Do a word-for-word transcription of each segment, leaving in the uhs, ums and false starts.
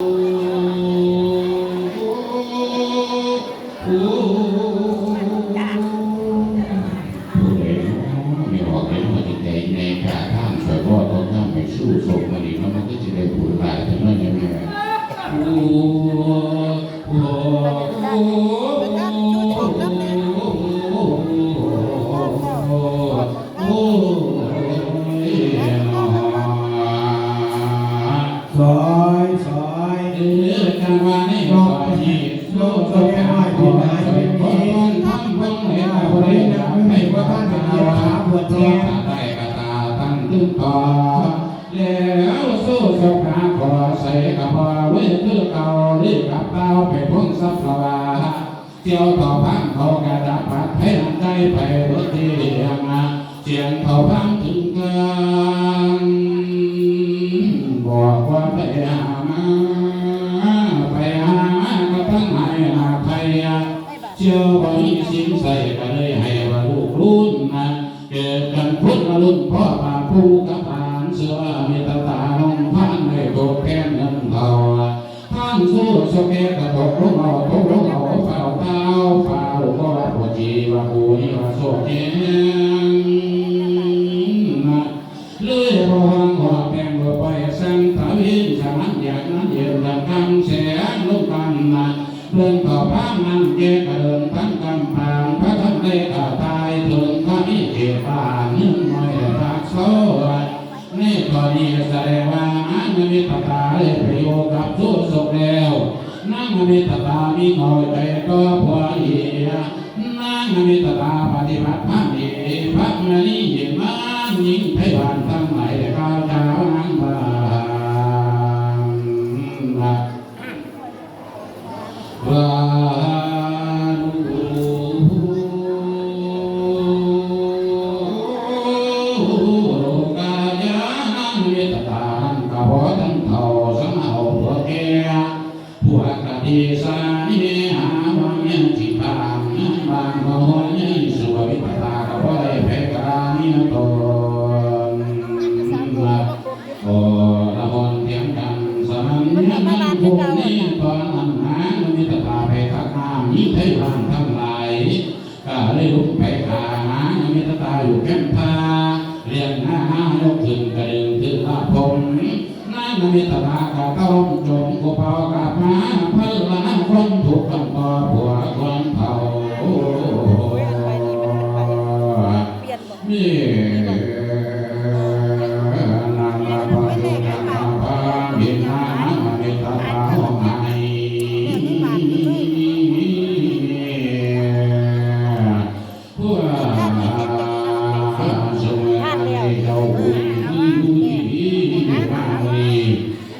ผู้ใดเนาะ ไม่ออกเลยเนาะ จิตใจในกาทางสวยบ่ต้องทำให้สู้สมมาดีเนาะ มันก็จะได้บุญหลายเท่านั้นยังไง โอ้ โอ้ โอ้ โอ้ โอ้ โอ้ โอ้ยเนาะ ซอย ซอย เออ จังหวะนี้ นอกจากนี้ โลกจะไม่ไหวที่ไหน ขอพรทำบุญให้เราได้รับให้พระท่านเป็นเกียรติขาบวชแทน ได้กระตาตั้งตึงต่อ แล้วสู้สภาขอใส่กระบอกไว้คือเก่า เรียกกับเต้าไปพ้นสัพพะวา เสี่ยวต่อพังเขากระดับปัดให้หันใจไปเบิดที่เรียงมา เสียงเขาพังถึงเกิน บอกว่าไปหามา ไปหามาก็ทั้งให้ลาไทย เสี่ยวบ่มีสินใส่ก็เลยให้ว่าลูกรุ่นนะ เกิดกันพุทธรุ่นพ่อป่าผู้กระพานเสือมีตาตาลงพันในโตแก้มเงินเทา ท่านสู้สเกตตกลงเอาตกลงเอาเฝ้าเท้าเฝ้าก็ว่าปวดจีว่ากูนี่ว่าโซเกนเลยพอหังหัวแปงบ่ไปสังตาวินสมันอยากนั้นเย็นดังคำแสงลงกันนะเรื่องต่อพระมันแกกระเดินตั้งกำปางพระท่านได้กระตายถึงพระอิเทปานึ่งไม่ได้พักโซ่ ในตอนนี้แสดงว่านางมิตรตาได้ไปอยู่กับสุสุขแล้ว นางมิตรตามีน้อยใจต่อผัวอีก นางมิตรตาปฏิบัติธรรมดี พระมณีเห็นนางหญิงไทยบ้านทั้งหลายได้กล่าวจาว่านางบ้าน ว่าลูกายานังเวทตานังกะพอทั้งเท่าสังเอาผัวแก่ผัวกะดีสานิเมหาวังยังจิตางบางมโหยังสววิปตากะพอได้แพ้กานิยตน โอละหอนเสียงดังสนั่นยังคงนี้ตอนนั้นนางมิตรตาไปตักน้ำมีไทยบ้านทั้งหลาย ก็เลยลุกไปหานางมิตรตาอยู่แคมป์ท่าเลี้ยงหน้าห้ายกขึ้นกระดึงถือลาพงนางมิตรตากะต้องจมกูเปากะพาเพิ่นละนางคนทุกข์กันต่อผัวคนเฒ่า เปลี่ยนบ่ นี่ นามะปะโยนะปะมินะมิตตาหองไห้ พวกสมัยนั้นเจ้าคุณ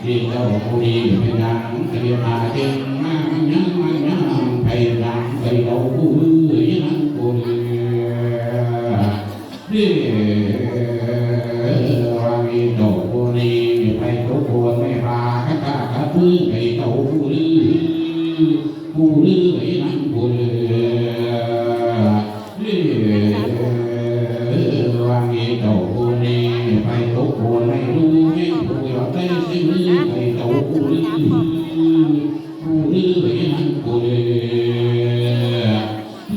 ที่เจ้าผู้นี้เป็นหยังเกิดมาจึงมายังมายังไปหยังไปเอาผู้อื่นนั้นผู้เดียวเด้อว่ามีเจ้าผู้นี้ไปทุกคนไม่พากันกะกะพื้นไปเจ้าผู้อื่นผู้อื่นนั้นผู้เดียว เออ ว่ามีเจ้าผู้นี้ไปตกโกนในรูแห่งผู้ยอดได้สิมือไปเจ้าผู้นี้ผู้นี้นั้นผู้นี้ เ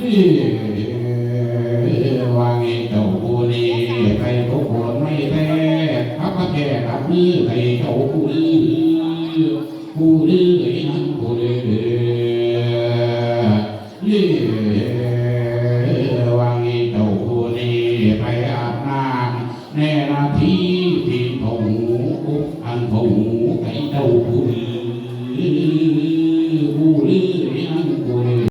ออ ว่ามีเจ้าผู้นี้ไปตกโกนไม่แท้ขับมาแก่ขับมือไปเจ้าผู้นี้ผู้นี้นั้นผู้นี้ เออ วังนี้เจ้าผู้นี้ไปอาบน้ำในนาที